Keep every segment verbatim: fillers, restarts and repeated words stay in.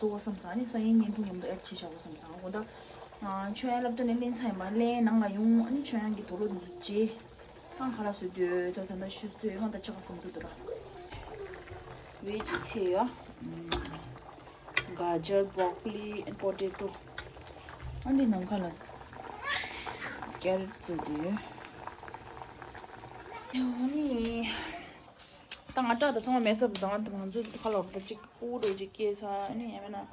འགྲོ་བསམ་སོང་། ཨ་ནི་སང་ཉིན་བརྙན་ཐུང་མཉམ་དུ་ཨེཌ་བྱེད་བཞག་དགོས་བསམ་སོང་། དགོང་དག་ཨ་མཆོད་ཡོན་སློབ་གྲྭ་ནས་ལེན་ཚར་ཡིན་པ། ལེན་ནང་ལ་ཡོང་། ཨ་ནི་མཆོད་ཡོན་གྱི་དུག་ལོག་འདི་ཚོ་བརྗེ། ཨང་ཁ་ལག་བཟོས་དུས་ད་ད་ལྟ་ཆུ་ཚོད་ཨང་ད་ཆ་ག་སེམས་འདུག་འདུག་ར། ཝེཇ་ཚལ་ཡོད། ག་ཇར། བྷོ་ཀོ་ལི། ཨེན་པོ་ཏེ་ཏོ། ཨ་འདི་ནམ་མཁའ་ལ་ཀེ་རེཊ་བཟོས་དུས། ཨ་ནི། ད་ང་སྐྲ་དང་ཚང་མ་མེད་ས་བུ་དང་ང་ཚོའི་ཁ་ལོར་ད་ཅིག་སྤུ་གུ་འདྲ་ཅིག་སྐྱེས་ས། ཨ་ནི་ཡང་མིན་ན་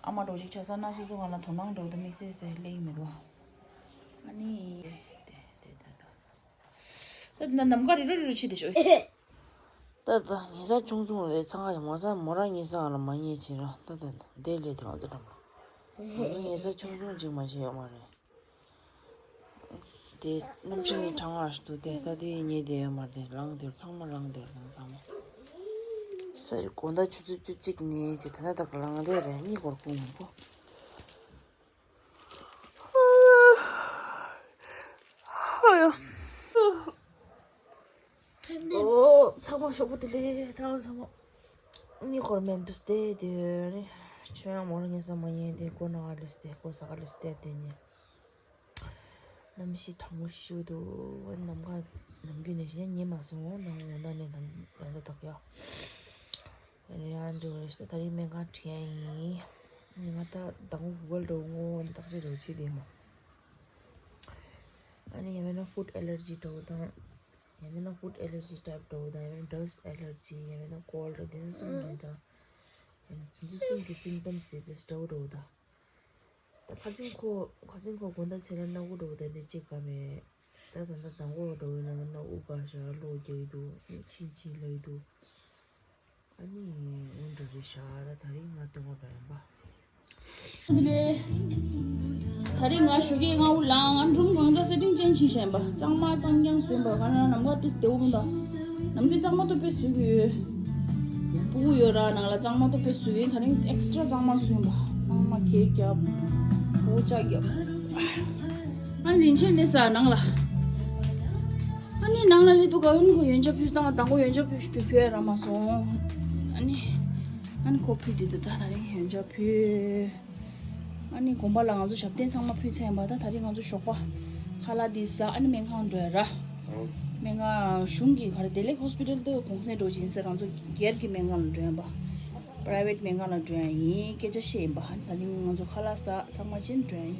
ཨ་མ་འདྲ་ཅིག་ཆགས་ས་ན་སོ་སོ་གང་ལ་དོ་སྣང་འདྲ་ད་དམིགས་བསལ་ཟེར་སླེབས་ཀྱི་མི་འདུག་ཨ་ནི་དེ་དེ་དེ་ད་ད་ད་ན་ནམ་མཁའ་རི་ར་རི་ར་ཆེ་དེ་ཤོ། ད་ད་ཉེ་ས་ཆུང་ཆུང་རེད། ཚང་ག་མོ་ས་མོ་རང་ཉེ་ས་ང་ལ་མ་ཉེ་ཆེ་ར། ད་ད་ད་དེ་ལས་དེ་ང་ཚོ་འགྲམ་ལ་ང་ཚོ་ཉེ་ས་ཆུང་ཆུང་ཅིག་མ་ཤེས་ཡོད་མ་རེད། དེ་གནམ་གཤིས་ནི་གྲང་བ་ཞིག་འདུག་དེ་ད་དེ་ཉེ་དེ་ཡོད་མ་རེད། ལངས་དེར་ཚང་མ་ལངས་དེར་ལངས་ཚང་མ་ས་དགོང་དག་ཆུ་ཚོད་བཅུ་གཅིག་ནས་ཅི་ད་ད་དག་ལངས་དེ་རེད། གཉིད་ཁོར་ཁུང་ཡོང་གོ། ཨོ་ཚང་མ་ཞོགས་པ་དེ་ལས་ད་ཚང་མ་གཉིད་ཁོར་མེད་འདུག་སྟེ་དེ་ནི་ཆོས་ཡང་མོ་ལ་ངེས་ས་མ་ཉན་དེ་སྒོ་ནང་ལ་སྟེ་སྒོ་ཟ་ག་ལ་སྟེ་དེ་ནི། གནམ་གཤིས་གྲང་མོ་ཞིག་འདུག་ནམ་མཁའ་ནམ་རྒྱུན་ནས་བཞིན་ཉི་མ་སོང་ནང་ངོ་ད་ནས་ནམ་ད་ད་དག་ཡ། ཡང་འགྲོ་བར་ཤ་ད་རིང་སྨན་ཁང་ཁྲིད་ཡ་ཡིན། ང་ད་ཟླ་ངོ་དགུ་པ་འགྲོ་ངོ་བརྟག་དཔྱད་འགྲོ་བྱེད་དེ་མོ། ཨ་ནི་ཡང་མིན་ན་ཧྥུཌ་ཨེ་ལར་ཇི་འདྲ་བོ་དང་། ཡང་མིན་ན་ཧྥུཌ་ཨེ་ལར་ཇི་ཊའིབ་འདྲ་བོ་དང་། ཡང་མིན་ན་ཌ་སི་ཊི་ཨེ་ལར་ཇི། ཡང་མིན་ན་ཀོལ་ཌི། དེ་ཚོ་གསུམ་རེད་ད། ཡང་དེ་ཚོ་གསུམ་གྱི་སིམ་ཊམ་སི་དེ་ཚོ་འདྲ་བོ་འདྲ་བོ་ད། ད་ཁ་སང་ཁོ་ཁ་སང་ཁོ་དགོང་དག་ཚེ་ར་སྣ་དགུ་འདྲ་བོ་དང་འདྲ་གཅིག་ག་མེད། ད་ད་ད་ཟླ་ངོ་འདྲ་བོ་ཡིན་ན་སྣ་དགུ་ག་ཤ་གློ་རྒྱག་གི་འདུག་གཉིད་ཆིང་ཆིང་ལབ་ཀྱི་འདུག་ཨ་ནི་འོ་འདྲ་རེད་ཤག་ད་ད་རིང་ང་སྟོན་པ་འདྲ་ཡིན་པ། དེ་ལས་ད་རིང་ང་ཞོགས་ཀས་སྔ་པོ་ལངས། ང་རུམ་གང་ཚ་སེ་ཊིང་ཅན་བྱས་བཞག་ཡིན་པ། གཙང་མ་གཙང་རྐྱང་བཟོས་ཡིན་པ། ག་ན་ནམ་མཁའ་ཏིས་དེའུ་མི་འདུག་ནམ་རྒྱུན་གཙང་མ་ཏོག་དཔེ་བཟོ་གི་ཡོད། སྤུ་གུ་ཡོད་ར་ནང་ལ་གཙང་མ་ཏོག་དཔེ་བཟོ་གི་ཡོད། ད་རིང་ཨེག་སི་ཊྲ་གཙང་མ་བཟོས་ཡིན་པ། གཙང་མ་གད་རྒྱབ། ཕོ་ཅག་རྒྱབ། ཨ་ནི་རིན་ཆེན་སླེབས་ས་ནང་ལ། ཨ་ནི་ནང་ལ་སླེབས་དུས་ག་ཡོན་ཁོ་ཡོན་ཆབ་ཕུལ་སྟངས་དང་པོ་ཡོན་ཆབ་ཕུལ་ཕུལ་ཕུལ་ར་མ་སོང་། ཨ་ནི་ཨ་ནི་ཁོ་ཕུལ་དུས་ད་ད་རིང་ཡོན་ཆབ་ཕུལ། ཨ་ནི་དགོན་པ་ལ་ང་ཚོ་ཞབས་བརྟན་ཚང་མ་ཕུལ་ཚར་ཡིན་པ། ད་ད་རིང་ང་ཚོ་ཞོགས་པ་ཁ་ལག་འདི་ཟ། ཨ་ནི་སྨན་ཁང་འགྲོ་ཡ་ར། སྨན་ཁང་གཞུང་གི་ག་རེ་བདེ་ལེགས་ཧོ་སི་པི་ཊལ་དུ་གུང་སེང་འགྲོ་བཞིན་ཟེར་རང་ཚོ་སྒེར་གྱི་སྨན་ཁང་ལ་འགྲོ་ཡིན་པ། པ་རའི་ཝེཊ་སྨན་ཁང་ལ་འགྲོ་ཡ་ཡིན། སྐད་ཆ་བཤད་ཡིན་པ། ཨ་ནི་ད་རིང་ང་ཚོ་ཁ་ལག་ཟ་ཚང་མ་བྱས་ནས་འགྲོ་ཡ་ཡིན།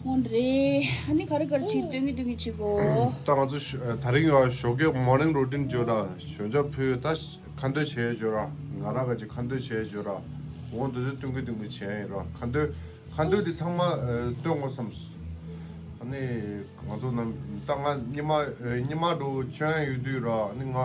འོན་རེད། ཨ་ནི་ག་རེ་ག་རེ་བྱེད་སྟོན་གི་སྟོན་གི་བྱེད་གོ། ད་ང་ཚོ་ཞོ་ད་རིང་ཡང་ཞོགས་ཀས་མོར་ནིང་རུ་ཊིན་བརྗོད་ར། ཞོན་ཆ་ཕུལ་ད་ཁ་འདོན་བྱས་བརྗོད་ར། ང་རང་ག་ཅིག་ཁ་འདོན་བྱས་བརྗོད་ར། འོ་འདི་ཚོ་སྟོན་གི་སྟོན་གི་བྱས་ཡིན་ར། ཁ་འདོན་ཁ་འདོན་འདི་ཚང་མ་ཨ་སྟོན་དགོས་བསམས། ཨ་ནི་ང་ཚོ་ནམ་ད་ང་ཉི་མ་ཨ་ཉི་མ་འགྲོ་ཆོན་ཡོད་དུས་ར། ཨ་ནི་ང་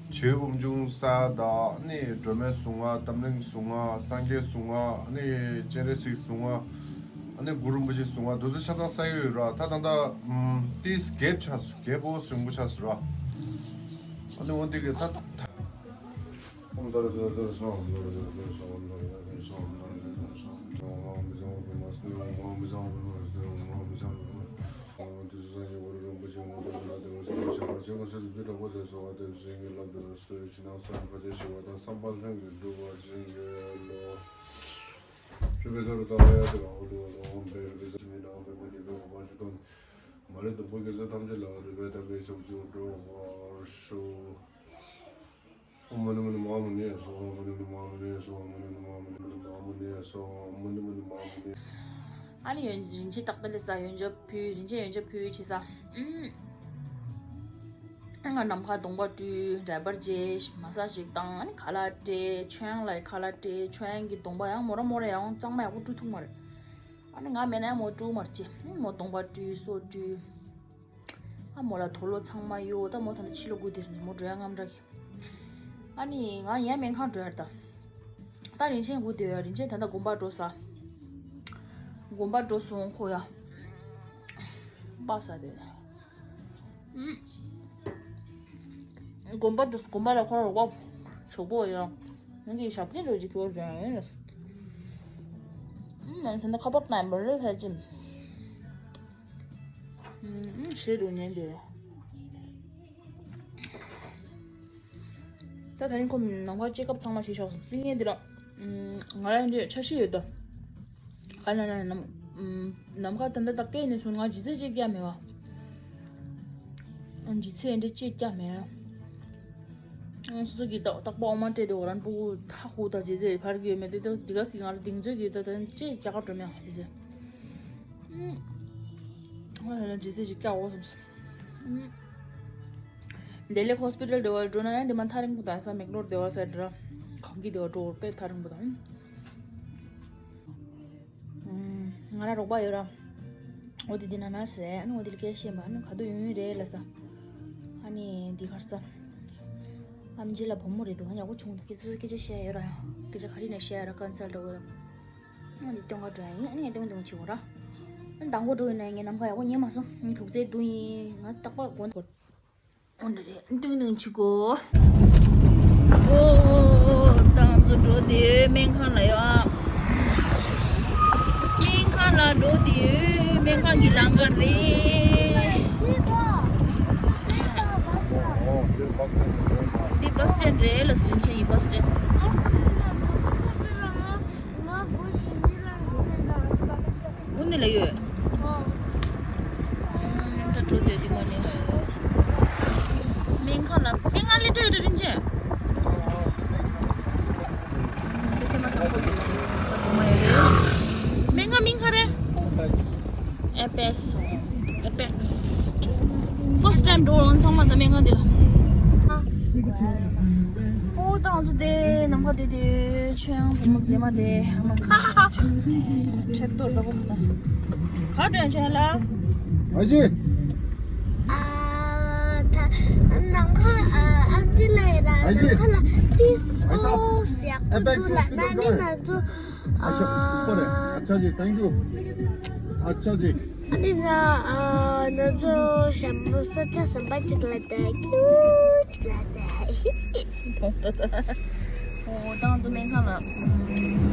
ཆོས་བུམ་ཆུང་ས་དང་ཨ་ནི་སྒྲོལ་མའི་གཟུངས་སྔགས། རྟ་མགྲིན་གཟུངས་སྔགས། སངས་རྒྱས་གཟུངས་སྔགས། ཨ་ནི་སྤྱན་རས་གཟིགས་གཟུངས་སྔགས། ཨ་ནི་གུ་རུ་རིན་པོ་ཆེ་གཟུངས་སྔགས། འདི་ཚོ་ཆ་ཚང་ས་ཡོད་ར། ད་ད་ད་ཨམ་ཏིས་གེབ་ཆགས་སོ། གེབ་པོ་རིང་པོ་ཆགས་སོ་ར། ཨ་ནི་འོ་འདི་གི་ད་ད། མ་ཎི་བདུན་པོ་དགེ་ཚུལ་ཐམས་ཅད་ལ་རིག་པའི་གཏེར་གྱི་མཆོག་གྱུར་འགྲོ་བར་ཤོག། ཨོཾ་མ་ཎི་མ་ཎི་མ་ཧཱ་མ་ཎི་ཡེ་སྭཱ་ཧཱ། མ་ཎི་མ་ཎི་མ་ཧཱ་མ་ཎི་ཡེ་སྭཱ་ཧཱ། མ་ཎི་མ་ཎི་མ་ཧཱ་མ་ཎི་ཡེ་སྭཱ་ཧཱ། མ་ཎི་མ་ཎི་མ་ཧཱ་མ་ཎི། ཨ་ནི་ཡོན་རིན་ཆེན་ཏག་ཏག་ལས་ས་ཡོན་ཆབ་ཕུལ། རིན་ཆེན་ཡོན་ཆབ་ཕུལ་བྱས་ས། ཨུམ། ང་ནམ་མཁའ་གདོང་པ་བཀྲུས། ཌའི་པར་བརྗེས། མ་སཱ་ཇིག་བཏང་། ཨ་ནི་ཁ་ལག་སྤྲད། ཆོས་དབྱངས་ལ་ཁ་ལག་སྤྲད། ཆོས་དབྱངས་ཀྱི་གདོང་པ་ཡང་མོ་ར་མོ་ར་ཡང་གཙང་མ་ཡག་པོ་བཀྲུ་ཐུབ་མ་རེད། ཨ་ནི་ང་མེད་ན་ཡང་མོ་བཀྲུ་མ་རེད་ཅེས། མོ་གདོང་པ་བཀྲུས། སོ་བཀྲུས། ཨ་མོ་ལ་དུག་ལོག་ཚང་མ་གཡུགས། ད་མོ་ད་ལྟ་ཕྱི་ལོགས་སྒུག་བསྡད་རེད། མོ་འགྲོ་ཡ་དངངས་སྐྲག་གི། ཨ་ནི་ང་ཡང་སྨན་ཁང་འགྲོ་ཡ་རེད་ད། ད་རིན་ཆེན་སྒུག་བསྡད་ཡོད། རིན་ཆེན་ད་ལྟ་དགོན་པ་འགྲོ་ས། དགོན་པ་འགྲོ་སོང་ཁོ་ཡ། པ་ས་དེ། དགོན་པ་འགྲོ་ས། དགོན་པ་ལ་ཁོ་ར་རོགས་པ་ཇོ་བོ་ཡ། ང་གི་ཞབས་ཕྱི་འགྲོ་ཅིག་ཕུལ་བ་འགྲོ་ཡ་ཡོད་རེད། ཨུམ། ང་ད་ལྟ་ཁ་པར་ནམ་བར་ལོས་ཧ་ཅིམ། ཨུམ། ཞེ་སྡུག་ཉན་དེ། ད་ད་རིང་ཁོ་ནམ་མཁའ་ཅེག་ཨབ་ཚང་མ་བྱས་ཤོག་སོང་། སི་ངན་འདི་ར། ང་རང་འདི་འཆར་གཞི་ཡོད་དོ། ག་ན་ན་ནམ་ནམ་མཁའ་ད་ལྟ་ད་སྐད་ནས་སོང་ང་ལྗིད་ཚད་ཅིག་བཀྱག་མེད་བ། ལྗིད་ཚད་འདི་ཅིག་བཀྱག་མེད། སོ་སོ་གི་རྟག་པ་འོ་མ་སྤྲད་དེ་འོ་རང་སྤུ་གུ་ཐག་ཧུ་ད་ལྗིད་ཚད་འཕར་གི་ཡོད་མེད་དེ་ད་འདི་ག་སི་ང་ལ་གདེང་ཚོད་ཀྱི་ད་ད་ཅིག་རྒྱ་གར་འགྲོ་མེད་བ་དེ་ཚོད། ཨ་ལྗིད་ཚད་ཅིག་བཀྱག་འོ་བསམ་སོང་། ལྡི་ལི་ཧོ་སི་པི་ཊལ་སྡེ་བ་འགྲོ་ན་ཡང་འདི་མ་ཐག་རིང་པོ་དང་ས་མེག་ལོར་སྡེ་བ་ས་འདྲ་གང་གི་སྡེ་བ་འགྲོ་དཔེ་ཐག་རིང་པོ་དང་། ང་རང་རོགས་པ་ཡོད་ར། འོ་དེ་འདི་ན་ན་ཟེར་ཨ་ནི་འོ་དེ་ལ་སྐད་བཤད་པ་ཨ་ནི་ག་དུས་ཡོང་ཡོད་རེད་ལ་ས། ཨ་ནི་འདི་གར་ས། ཨམ་ཆི་ལ་བུ་མོ་རེད་འདུག་ཨ་ནི་ཡག་པོ་བྱུང་འདུག་སྐད་ཆ་སྐད་ཆ་བཤད་ཡོད་ར་ཡང་སྐད་ཆ་ག་རེ་ནས་བཤད་ཡོད་ར་ཀན་སལ་འགྲོ་དགོས་ར། ཨ་ནི་སྟོན་ག་འགྲོ་ཡ་ཡིན་ཨ་ནི་སྟོན་སྟོན་བྱེད་དགོས་ར། ཨ་ནི་དང་པོ་འགྲོ་ཡིན་ན་ངས་ནམ་མཁའ་ཡག་པོ་ཉན་མ་སོང་ཨ་ནི་དུག་རྫས་བསྡུ་ཡིན་ང་རྟག་པར་དགོངས། འོ་འདྲ་རེད། ཏུང་ཏུང་ཆི་གོ། ཨོ། ཏང་ཙུ་འགྲོ་དེ་སྨན་ཁང་ལ་ཡོད་ཨ། སྨན་ཁང་ལ་འགྲོ་དེ་སྨན་ཁང་གི་ལམ་ཁ་རེད། འདི་བྷ་སི་སི་ཊེན་རེད་ལ་སི་རིན་ཆེན་གྱི་བྷ་སི་སི་ཊེན། ང་སྒོ་ཕྱི་མི་ལ་འཛུལ་ན། དགུ་ནི་ལ་ཡོད། ཨོ། ད་འགྲོ་དེ་དེ་མ་ནི། སྨན་ཁང་ལ་སྨན་ཁང་ལས་འཕྲོ་ཡོད་རིན་ཆེན། སྨན་ཁང་མིང་ག་རེ། ཨེ་པེག་སི། ཨེ་པེག་སི། ཕར་སི་ཊི་ཊེམ་འགྲོ་འོང་ཚང་མ་ད་སྨན་ཁང་དེ་ལ། ཨོ་ད་ང་ཚོ་དེ་ནམ་མཁའ་དེ་དེ་ཆོས་དབྱངས་བུ་མོ་མཛེས་མ་དེ་ཨ་མ་ཁྲེབ་ཏོར་ད་བུ་མོ་ད་ག་དྲན་ཆོས་ལ། ཨ་ཅེ། ཨ་ད་ནམ་མཁའ་ཨ་ཨམ་ཅི་ལ་ཡ་ད་ཨ་ཅེ། ནམ་མཁའ་ལ་ཏིས་ཨོ་ཟེར་ཡག་པོ་འདུག་ལ་ན་ནི་ང་ཚོ། अच्छा, ऊपर है। अच्छा जी, thank you। अच्छा जी। अरे ना, अ, न जो शंभू सच्चा संभा चिकलाता है, क्यूट चिकलाता है। ཨོ་ད་ང་ཚོ་སྨན་ཁང་ལ་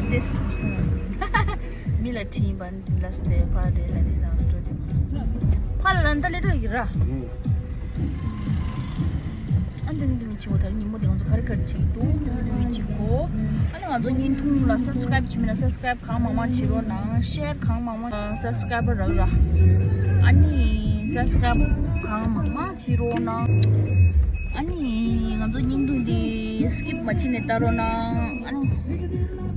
ཏེ་སི་ཊི་ཐུག་སོང་། མི་ལ་དྲིས་པ་འདི་ལ་སྟེ་ཕ་རེ་ལ་རེ་ལ་འགྲོ་དེ། ཕ་ལ་ལ་འདི་ལས་འགྲོ་ཡི་ར། ཨ་འདི་འདི་ཆེ་བོ་ད་ཉིན་མོ་དེ་ང་ཚོ་ག་རེ་ག་རེ་བྱེད་འདུག་འདི་འདི་བྱེད་གོ། ཨ་ནི་ང་ཚོ་བརྙན་ཐུང་ལ་སབ་སི་ཀ་རའིབ་བྱེད་མི་ན་སབ་སི་ཀ་རའིབ་གང་མང་མང་བྱེད་རོགས་གནང་། ཤེར་གང་མང་མང་། སབ་སི་ཀ་རའི་བར་རག་ར། ཨ་ནི་སབ་སི་ཀ་རའིབ་གང་མང་མང་བྱེད་རོགས་གནང་། ཨ་ནི་ང་ཚོ་བརྙན་ཐུང་འདི་སི་ཀིབ་མ་བྱེད་ནས་ལྟ་རོགས་གནང་། ཨ་ནི་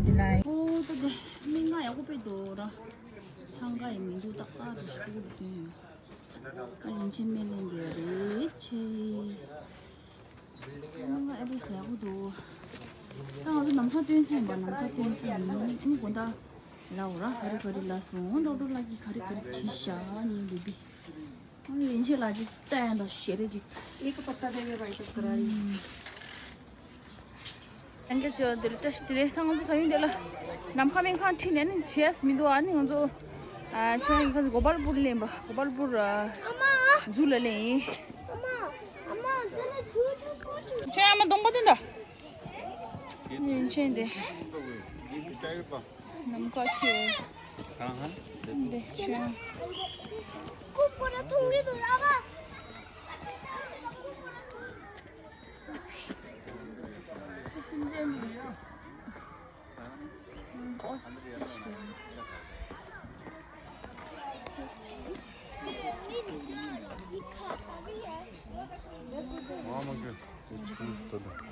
དེ་ལ་ཨོ་ད་དེ་སྨན་ཁང་ཡག་པོ་དཔེ་འདུག་ར། འཚང་ཁ་ཡི་མི་འདུག་ཏག་ཏག་ཏུ་ཞུ་གི་འདུག་དོན། ཨ་རིན་ཆེན་སྨན་ལེན་དེ་རེད་ཆེ། ང་ཨེ་བེས་ལ་ཡག་པོ་འདུག་ད་ང་ཚོ་ནམ་མཁའ་སྟོན་ཚར་ཡིན་པ། ནམ་མཁའ་སྟོན་ཚར་ཡིན། ཨ་ནི་དགོང་དག་ལ་འོ་ར་ག་རེ་ག་རེ་ལ་སོང་ཌོག་ཊར་ལགས་ཀྱིས་ག་རེ་ག་རེ་བྱས་ཤག་ངའི་བུ་བི། ཨ་ནི་ཡིན་ཆེ་ལ་ཅིག་ལྟ་ཡང་དང་ཞེ་རེ་ཅིག་ཡང་སྐད་ཅོ་དེ་ལ་བཀྲ་ཤིས་བདེ་ལེགས། ད་ང་ཚོ་ད་ཡུན་དེ་ལ་ནམ་མཁའ་སྨན་ཁང་ཁྲིད་ནས་ནི་བྱས་མི་འདུག་ཨ་ནི་ང་ཚོ་ཨ་ཁྱོད་རང་གི་ཁ་ཚོ་གོ་པལ་པུར་ལེན་པ། གོ་པལ་པུར་ཨ་ཟུ་ལ་ལེན་ཡིན། ཁྱོད་ཨ་མ་གདོང་པ་སྟོན་ད། ཉིན་ཆེན་དེ། ནམ་མཁའ་ཁྱེད། དེ་ཁྱོད།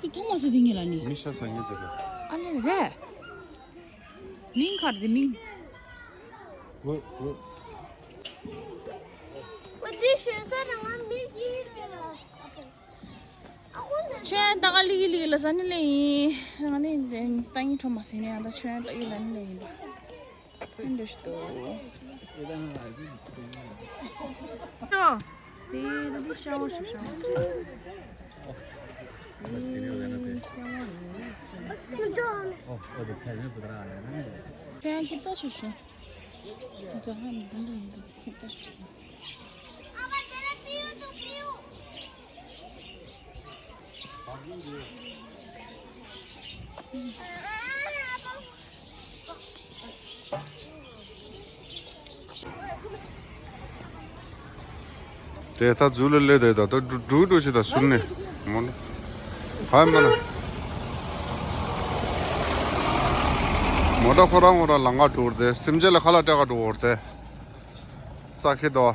འདི་ཐོག་མ་སུ་འདི་ངེད་ལ་ནི། མི་ཤ་ཟ་ངེད་དེ་རེད། ཨ་ལེ་རེད། མིང་ག་རེ་མིང་། འོ་འོ། འོ་འདི་ཞོན་ས་རང་མིང་གི་རེད་ལ། ཁྱོད་ད་ག་ལི་གི་ལི་གི་ལ་ས་ནི་ལེ་ཡིན། ང་ནི་ཏ་ཡིན་ཁྲོ་མ་ཟིན་ནས་ད་ཁྱོད་ད་ཡི་ལ་ནི་ལེ་ཡིན་པ། འདི་ལྟོས། ཨོ། དེ་ད་དེ་ཤ་བ་ཤ་ཤ་བ། དེ་ཤ་བ་རེད། ཁྱོད་ཁྱིམ་ཚང་ཆུ་ཤོ། ཁྱོད་ཧ་མི་འདུག་འདུག་ཁྱིམ་ཚང་ཆུ་ཤོ། དེ་ད་ཛུ་ལ་ལེ་དེ་ད་ད་འགྲུ་འགྲུ་འགྲུ་ཞིག་ད་ཟུར་ནས་མོ་ལ་ཧ་མ་ལ། ངོ་ད་ཁོ་རང་ཁོ་རང་ལམ་ཁ་འགྲོ་བར་དེ་སེམས་ཅན་ལ་ཁ་ལག་སྤྲད་ག་འགྲོ་བར་དེ། ཙག་ཁེ་དོ།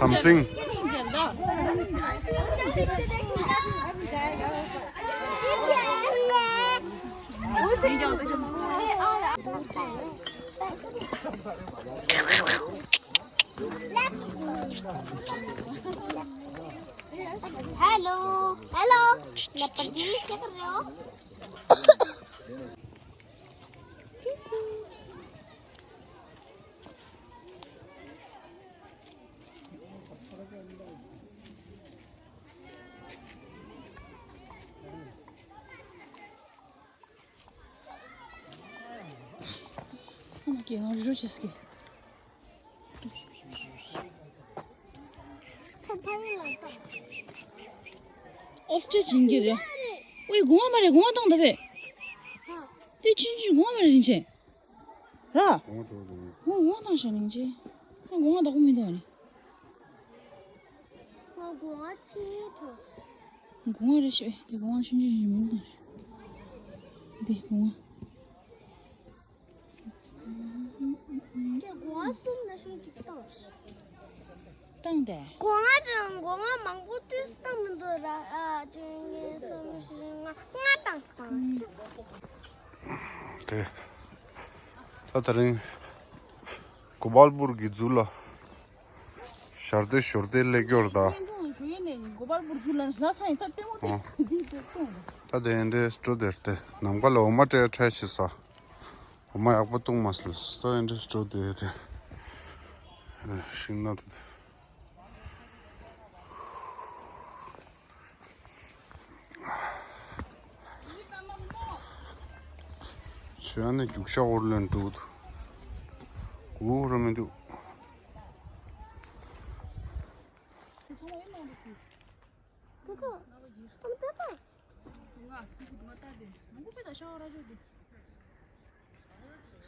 ཁམས་སེང་། हेलो। हेलो। मैं प्रदीप, क्या कर रहे हो? ང་རུ་རུ་ཆེ་སྐྱེ། ཨོ་སི་ཊྲི་ཆིན་གྱི་རེད། ཨོའི་སྒོ་ང་མ་རེད། སྒོ་ང་བཏང་ད་བས། དེ་ཆུན་ཆུན་སྒོ་ང་མ་རེད་རིན་ཆེན། ར། ཧོ་ཧོ་ནང་ཞིག་ནིང་ཅི། ང་གོང་བ་བདག་པོ་མི་འདུག་ཨ་ནི། ང་གོང་བ་ཅི་ཐོས། གོང་བ་རེ་ཞིག་དེ་གོང་བ་ཆུང་ཆུང་ཞིག་མི་འདུག་ཨ་ནི། དེ་གོང་བ། དེ་གོང་བ་གསུམ་ན་ཞིག་ཅིག་བཏང་། བཏང་སྟེ། གོང་བ་ཅང་གོང་བ་མང་པོ་དུས་བཏང་མི་འདུག་ར། ཨ་བཅུ་གཉིས་གསུམ་བཞི་ལྔ་ལྔ་བཏང་སྟེ་བཏང་། དེ། ད་དེ་རིང་གོ་པལ་པུར་གྱི་ཛུ་ལ་ཞལ་འདེབས་ཞོར་དེ་སླེབས་ཀྱི་ཡོད་རེད་ད། གོ་པལ་པུར་ཛུ་ལ་ལ་ས་ཡིན་ད་ལྟད་མོ་དེ་ཨོ། འདི་འདི་གཏོང་། ད་དེ་འདྲའི་སྤྲོ་དེར་དེ་ནམ་མཁའ་ལ་འོ་མ་སྤྲད་ཁྲལ་བྱེད་ས། འོ་མ་ཡག་པོ་བཏུང་མ་སོང་ས་འདྲ་སྤྲོ་དེ་དེ། ཤིང་ནགས་དེ། ཆོས་ཨ་ནི་རྒྱུག་ཤག་འོར་ལེན་འགྲོ་འདུག་གུ་རུ་མི་འདུག་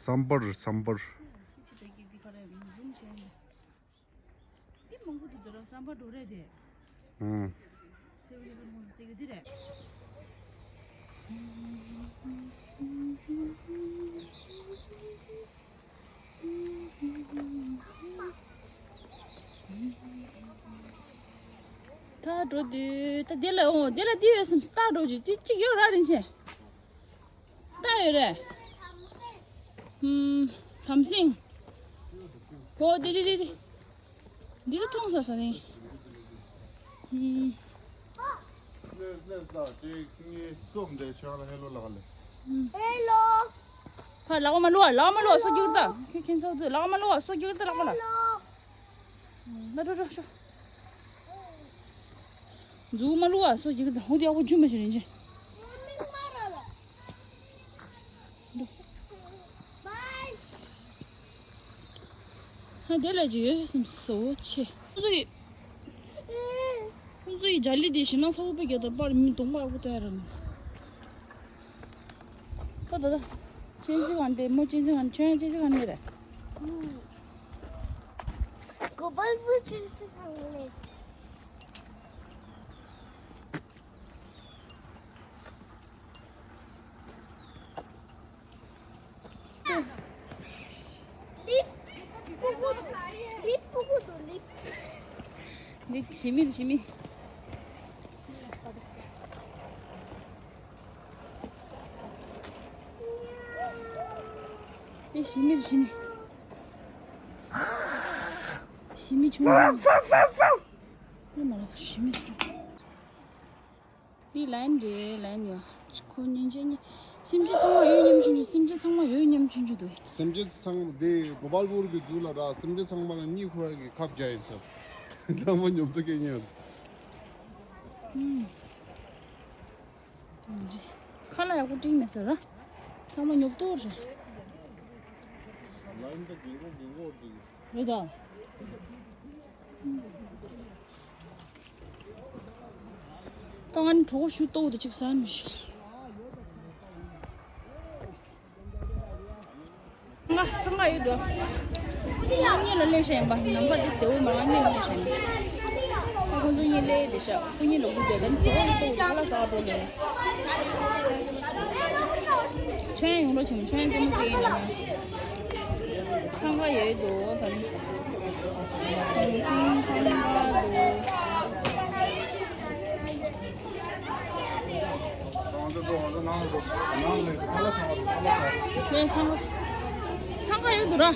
སམ་བར་སམ་བར། ད་འགྲོ་དུས་ད་དེ་ལ་འོང་། དེ་ལ་དེ་ཡོད་སམ། ད་འགྲོ་རྒྱུ་དེ་གཅིག་ཡོད་ར་རིན་ཆེན། ད་ཡོད་རེད། ཧུམ། དམ་སེང་། ཨོ་དེ་དེ་དེ་དེ། འདི་ལ་མཐོང་ས་ས་ནི། ཧུམ། ལས་ལས་ས་གཅིག་གཉིས་གསུམ་དེ་ཆོག་ལ་ཧེ་ལོ་ལགས་ལས། ཧེ་ལོ། ཕར་ལག་པ་མ་བླུག་ཨ། ལག་པ་མ་བླུག་ཨ། སོ་རྒྱུག་ད། ཁྱོད་ཁྱོད་ཚོ་ཚོས་ལག་པ་མ་བླུག་ཨ། སོ་རྒྱུག་ད། ལག་པ་ལ། ཧེ་ལོ། ན་འགྲོ་འགྲོ་ཤོག་འཛུགས་མ་བླུག་ཨ། སོ་རྒྱུག་ད། ཧོ་དེ་ཡག་པོ་རྒྱུ་མ་ཤེས་རིན་ཆེན། འགྲོ། ཧ། དེ་ལ་ཅིག་ཡོད་སེམས་སོ་ཆེ། ཁོ་ཚོ་ཡི། ཁོ་ཚོ་ཡི་རྒྱ་ལི་དེ་ཞེ་ན་ཚ་བོ་པའི་རྒྱ་དང་པར་མི་གདོང་པ་ཡག་པོ་ལྟ་ཡ་ར། ད་ད་ད། ཅན་ཟི་གང་དེ་མོ་ཅན་ཟི་གང་ཁྱོད་ཅན་ཟི་གང་ནས་རེད། གོ་པལ་པུར་ཅན་ཟི་གང་ནས། ལིབ། ཕྲུ་གུ། ལིབ། ཕྲུ་གུ་དང་ལིབ། ལིབ་ཞི་མི་ཞི་མི། ལིབ་ཞི་མི་ཞི་མི། ཞི་མི་ཆུང་ཆུང་། ལིབ་མ་ལོ་ཞི་མི་ཆུང་། འདི་ལན་རེད། ལན་ཡོད། ཁོ་ཉན་ཅན་གཉིས། སེམས་ཅན་ཚང་མ་ཡོད་སྙམ་ཆུང་ཆུང་། སེམས་ཅན་ཚང་མ་ཡོད་སྙམ་ཆུང་ཆུང་འདུག་སེམས་ཅན་ཚང་མ་འདི་གོ་པལ་པུར་གྱི་ཛུ་ལ་ར། སེམས་ཅན་ཚང་མ་ལ་གཉིད་ཁུག་ཡ་གི་ཁབ་རྒྱག་ཡིན་ས། ཚང་མ་ཉོབ་ཏོ་སྐད་ཉན། ཁ་ལག་ཡག་པོ་བཀྲིས་མེད་ཟེར་ར། ཚང་མ་ཉོབ་ཏོ་རེད། རེད་ད། ད་ང་ནི་གྲོགས་པོ་ཞུ་ཏོག་ཏུ་ཅིག་ཟ་ནི་ཞུ། ང་འཚང་ཁ་ཡོད་དོ། ང་གཉིས་ལ་ལས་བྱ་ཡིན་པ་ནམ་པ་དེ་དེའུ་མ་ང་གཉིས་ལ་ལས་བྱ་ཡིན། ཨ་ཁོང་ཚོ་གཉིས་ལས་དེ་ཤ་ཁོ་གཉིས་ལ་དགུ་དེ་དན་གྲོགས་ལ་ཏོག་ཏོག་ལ་ཟ་འགྲོ་ལས། ཆོས་ཡོང་རོགས་བྱེད་མོ་ཆོས་རྩེད་མོ་རྩེ་ཡིན་ལ་ང་། འཚང་ཁ་ཡོད་དོ་ད་ནི། གུང་སེང་འཚང་ཁ་དོ། ལས་འཚང་ཁ། འཚང་ཁ་ཡོད་འདུག་ར།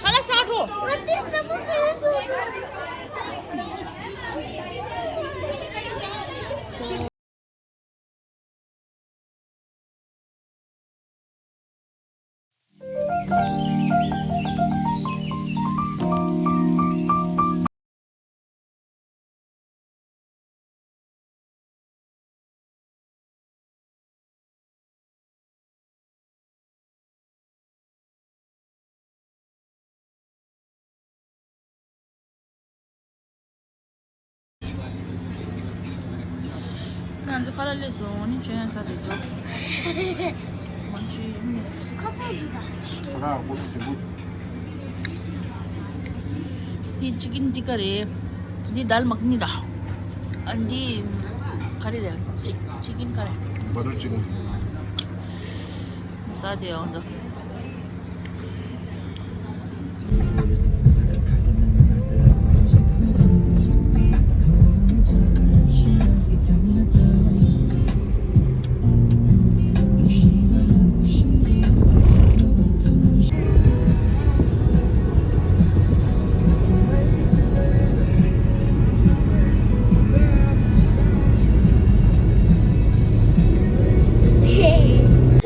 ཁ་ལག་ཟ་འགྲོ། ང་ཚོ་ཁ་ལག་སླེབས་སོང་། ནི་ཆོས་ཡང་ཟ་དེ་འདུག་མ་ཆོས་ཡིན་ནི། ཁ་ཚ་འདུག་ད། ཁ་ལག་པོ་ཞིམ་པོ། འདི་ཅི་ཀིན་ཏི་ཀ་རེད། འདི་དཱལ་མ་ཁ་ནི་ར། ཨ་འདི་ག་རེ་རེད། ཅི་ཅི་ཀིན་ག་རེ། བ་ཊར་ཅི་ཀིན། ཟ་དེ་འོང་དོ།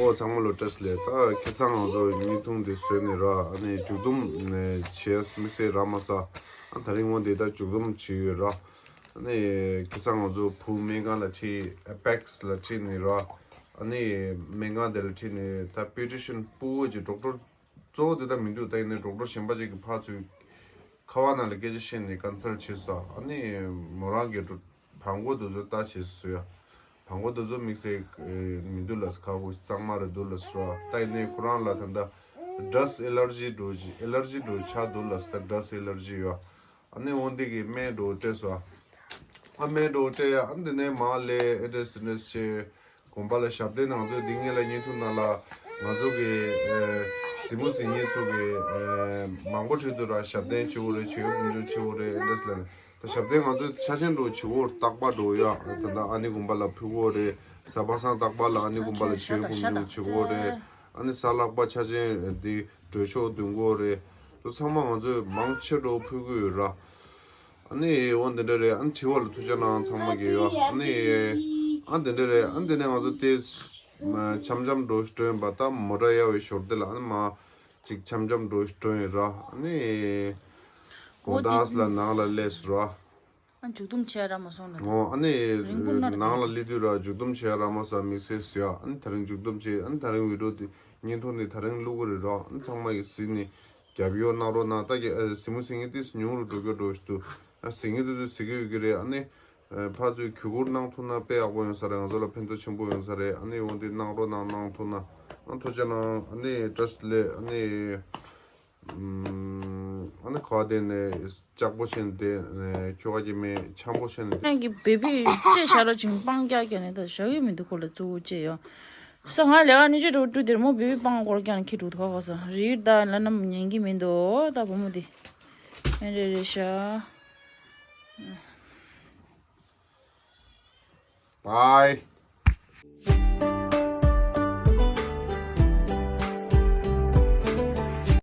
ཨོ་ཚང་མ་ལོ་བཀྲ་ཤིས་བདེ་ལེགས། ད་ཁ་སང་ང་ཚོ་བརྙན་ཐུང་འདི་བཟོས་ནས་ར། ཨ་ནི་མཇུག་བསྡོམས་ནས་བྱས་དམིགས་བསལ་རག་མ་སོང་། ཨ་ད་རིང་འོ་འདི་ད་མཇུག་བསྡོམས་བྱས་ཡོད་ར། ཨ་ནི་ཁ་སང་ང་ཚོ་བུ་སྨན་ཁང་ལ་ཁྲིད། ཨེ་པེག་སི་ལ་ཁྲིད་ནས་ར། ཨ་ནི་སྨན་ཁང་དེ་ལ་ཁྲིད་ནས་ད་པི་ཌི་ཡ་ཊི་ཤན་ཕྲུ་གུ་ཅིག་ཌོག་ཊར་གཙོ་བོ་དེ་ད་མི་འདུག་ད་ཡིན་ནའི་ཌོག་ཊར་གཞན་པ་ཅིག་གིས་ཕར་ཚུར་ཁ་པར་ནང་ལ་སྐད་ཆ་བཤད་ནས་ཀོན་སལ་བྱས་སོང་། ཨ་ནི་མོ་རང་གི་བྲང་ཁོག་དེ་ཚོ་ལྟ་བྱས་སོང་ཡ། བྲང་ཁོག་དེ་ཚོ་དམིགས་བསལ་མི་འདུག་ལབ། ཁ་ཁུ་གཙང་མ་རེད་འདུག་ལབ་སོང་། ད་ཡིན་ནའི་ཁོ་རང་ལ་ད་ལྟ་ཌ་སི་ཊི་ཨེ་ལར་ཇི་འདྲ་ཅིག་ཨེ་ལར་ཇི་འདྲ་ཆགས་འདུག་ལབ་སོང་། ད་ཌ་སི་ཊི་ཨེ་ལར་ཇི་ཡོད། ཨ་ནི་འོ་འདི་གི་སྨན་འདྲ་སྤྲད་སོང་། ཨ་སྨན་འདྲ་སྤྲད་ཡ། ཨ་འདི་ནས་མར་ལས་ཨེ་འདྲས་ཨེ་འདྲས་བྱས། དགོན་པ་ལ་ཞབས་བརྟན་ང་ཚོས་འདི་སྔོན་ལ་བརྙན་ཐུང་ནང་ལ་ང་ཚོ་གི་ཨེ་གཟིགས་མོ་གཟིགས་མཁན་ཚོ་གི་ཨེ་མང་པོ་ཁྲིད་དུ་ར། ཞབས་བརྟན་བྱེད་དགོས་རེད། བྱེད་ཡུལ་ཕུན་སུམ་ཚོགས་དགོས་རེད། ཨེ་འདྲས་ལབ་ནས། ད་ཞབས་བརྟན་ང་ཚོས་ཆ་ཆེན་འདྲ་བྱེད་དགོས། རྟག་པར་འགྲོ་ཡ། ད་ལྟ་ཨ་ནེ་དགོན་པ་ལ་ཕུལ་དགོས་རེད། གཟའ་པ་སངས་རྟག་པར་ལ་ཨ་ནེ་དགོན་པ་ལ་བྱེད་ཡུལ་ཕུན་སུམ་ཚོགས་བྱེད་དགོས་རེད། ཨ་ནི་གཟའ་ལྷག་པ་ཆ་ཆེན་འདི་གྲོས་ཆོག་འདོན་དགོས་རེད། དེ་ཚང་མ་ང་ཚོས་མང་ཆེ་འགྲོ་ཕུལ་གྱི་ཡོད་ར། ཨ་ནི་འོ་འདི་འདྲ་རེད། ཨ་ནི་དྲི་བ་ལ་ཐུགས་རྗེ་གནང་། ཚང་མ་གིས་ཡོད། ཨ་ནི་ཨ་འདི་འདྲ་རེད། ཨ་འདི་ནས་ང་ཚོ་དེ་འཆམ་འཆམ་འགྲོ་ཞིག་འགྲོ་ཡིན་པ། ད་མོ་ཊ་གཡར་བའི་ཞོར་དེ་ལ་ཨ་ནི་མ་ཅིག་འཆམ་འཆམ་འགྲོ་ཞིག་འགྲོ་ཡིན་ར། ཨ་ནི་དགོང་དག་ལ་ནང་ལ་སླེབས་སོང་ར། ཨ་མཇུག་བསྡོམས་བྱས་ར་མ་སོང་ལ། འོ་ཨ་ནི་རིང་པོ་ནར་ནང་ལ་སླེབས་དུས་ར་མཇུག་བསྡོམས་བྱས་ར་མ་སོང་། དམིགས་བསལ་ཟེར་ཡ། ཨ་ནི་ད་རིང་མཇུག་བསྡོམས་བྱས། ཨ་ནི་ད་རིང་བི་ཌི་ཡོ་དེ་བརྙན་ཐུང་དེ་ད་རིང་བླུག་གི་རེད་ར། ཨ་ནི་ཚང་མ་གིས་གཟིགས་ནས་རྒྱབ་སྐྱོར་གནང་རོགས་གནང་། ད་གི་ཨ་གཟིགས་མོ་གཟིགས་མཁན་དེ་ཉུང་རུ་འགྲོ་རྒྱུ་འགྲོ་བཞིན་འདུག་ཨ་གཟིགས་མཁན་དེ་ཚོས་གཟིགས་ཀྱི་ཡོད་ཀྱི་རེད། ཨ་ནི་ཨ་ཕར་ཚུར་གུས་བཀུར་གནང་ཐུབ་ན་དཔེ་ཡག་པོ་ཡོང་ས་རེད། ང་ཚོ་ལ་ཕན་ཐོགས་ཆེན་པོ་ཡོང་ས་རེད། ཨ་ནི་འོ་འདི་གནང་རོགས་གནང་། གནང་ཐུབ་ན་ཨ་ཐུགས་རྗེ་གནང་། ཨ་ནི་བཀྲ་ཤིས་བདེ་ལེགས། ཨ་ནི། ཨམ། ཨ་ནི་ཁ་བ་དེ་ནས་ལྕགས་པོ་ཤེས་དེ་ནས་ཁྱོ་ག་གི་མི་འཆམ་པོ་ཤེས་དེ། ཁྱེད་ཀྱི་བེ་བི་ཅེས་བྱ་རོགས་ཅིང་སྤང་རྒྱག་རྒྱག་ནས་ད་བཞག་གི་མི་འདུག་ཁོ་ལ་གཙོ་བོ་ཅེས་ཡོད། ས་ང་ལས་ཀ་ནི་ཅི་འགྲོ་བཀྲུ་དེར་མོ་བེ་བི་སྤང་སྐོར་རྒྱག་ནས་ཁྱི་འགྲོ་དུ་ཁ་ཁ་ས་རིག་ད་ལ་ནམ་ཉན་གི་མི་འདུག་ད་བུ་མོ་དེ་ཨེ་རེ་རེ་ཤ། Bye.